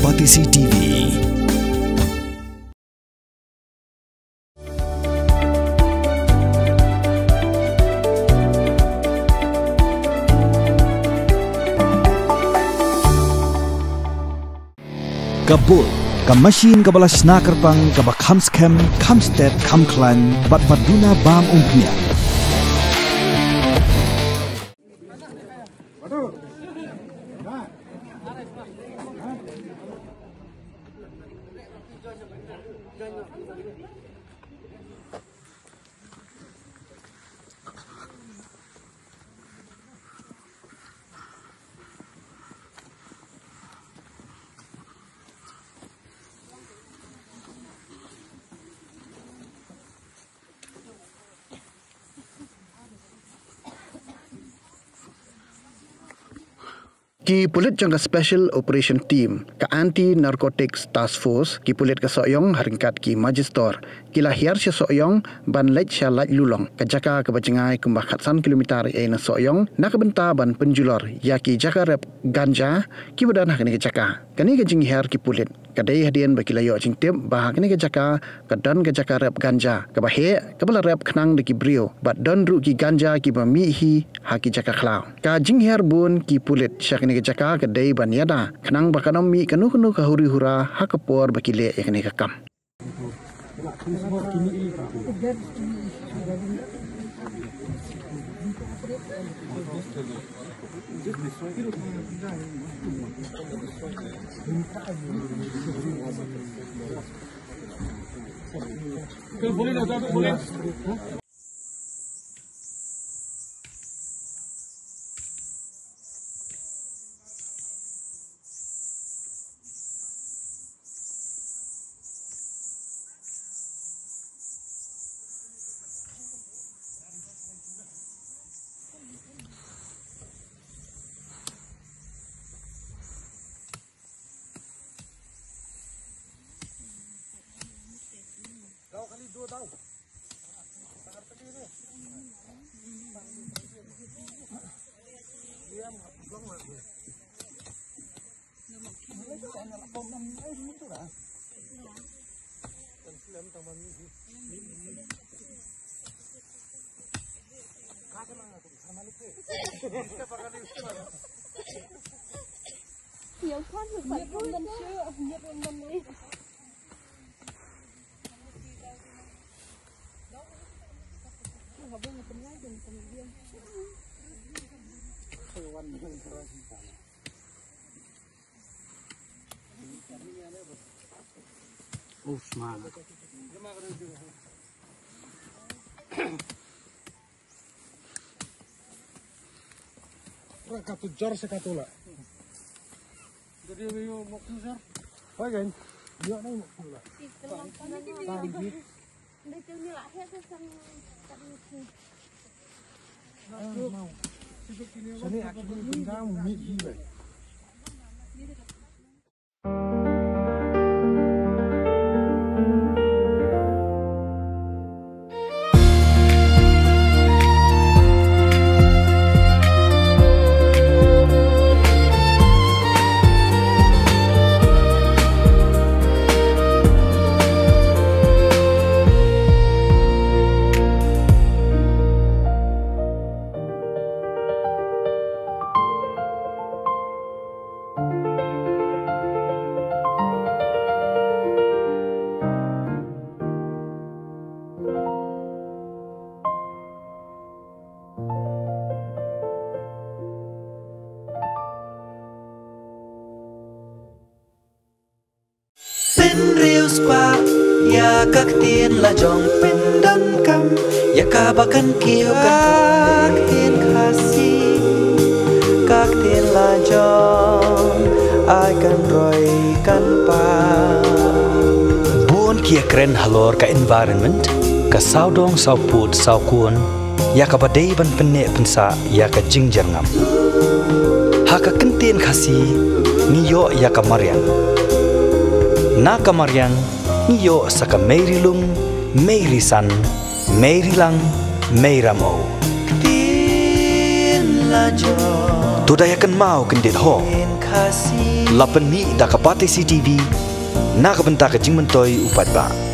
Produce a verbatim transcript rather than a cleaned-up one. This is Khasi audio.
Batesi T V. Ka Bull, ka machine kaba la shna kyrpang, kaba kham skhem, kham stet, kham khlaiñ, bad ba duna bam umphniang. Ki pulit jong ka Special Operation Team, ka Anti Narcotics Task Force, ki pulit ka Sohiong ha ryngkat ki Magistrate, ki la hiar sha Sohiong ban leit sha Laitlulong, ka jaka kaba jngai kumba khatsan kilometer ei na Sohiong, na ka bynta ban pynjulor ïa ki jaka rep ganja kiba don ha kane ka jaka. Kane ka jinghiar ki pulit ka dei hadien ba ki la ïoh jingtip ba ha kane ka jaka ka don ka jaka rep ganja kaba heh, kaba la rep khnang da ki briew, bad don ruh ki ganja kiba mih hi ha ki jaka khlaw. Ka jinghiar bun ki pulit sha kane ka jaka ka dei ban ïada khnang ba kan ym mih kano kano ka huri hura ha ka por ba ki leh ïa kane ka kam. Oh, smart. Ora katu jar se katu la. Jadi, ayo, mau keluar. Baik, kan? Iya, nih, mau keluar. Tadi. Sani actually benda mih gila. Pynriewspah ïa ka ktien la jong, pyndonkam ïa kaba kan kiew ka ktien Khasi, ka ktien la jong, ai kan roi kan pang. Bun ki ïakren halor ka environment, ka sawdong sawpud sawkun, ïa kaba dei ban pynneh pynsah ïa ka jingjyrngam. Ha ka kyntien Khasi ngi ïoh ïa ka mariang. Na ka mariang ngi ïoh sa ka mei ri lum, mei ri san, mei ri lang, mei ramew. Ktien la jong. To da ïa kynmaw kyndit ho. La pynmih da ka Batesi TV na ka bynta ka jingmyntoi u paidbah.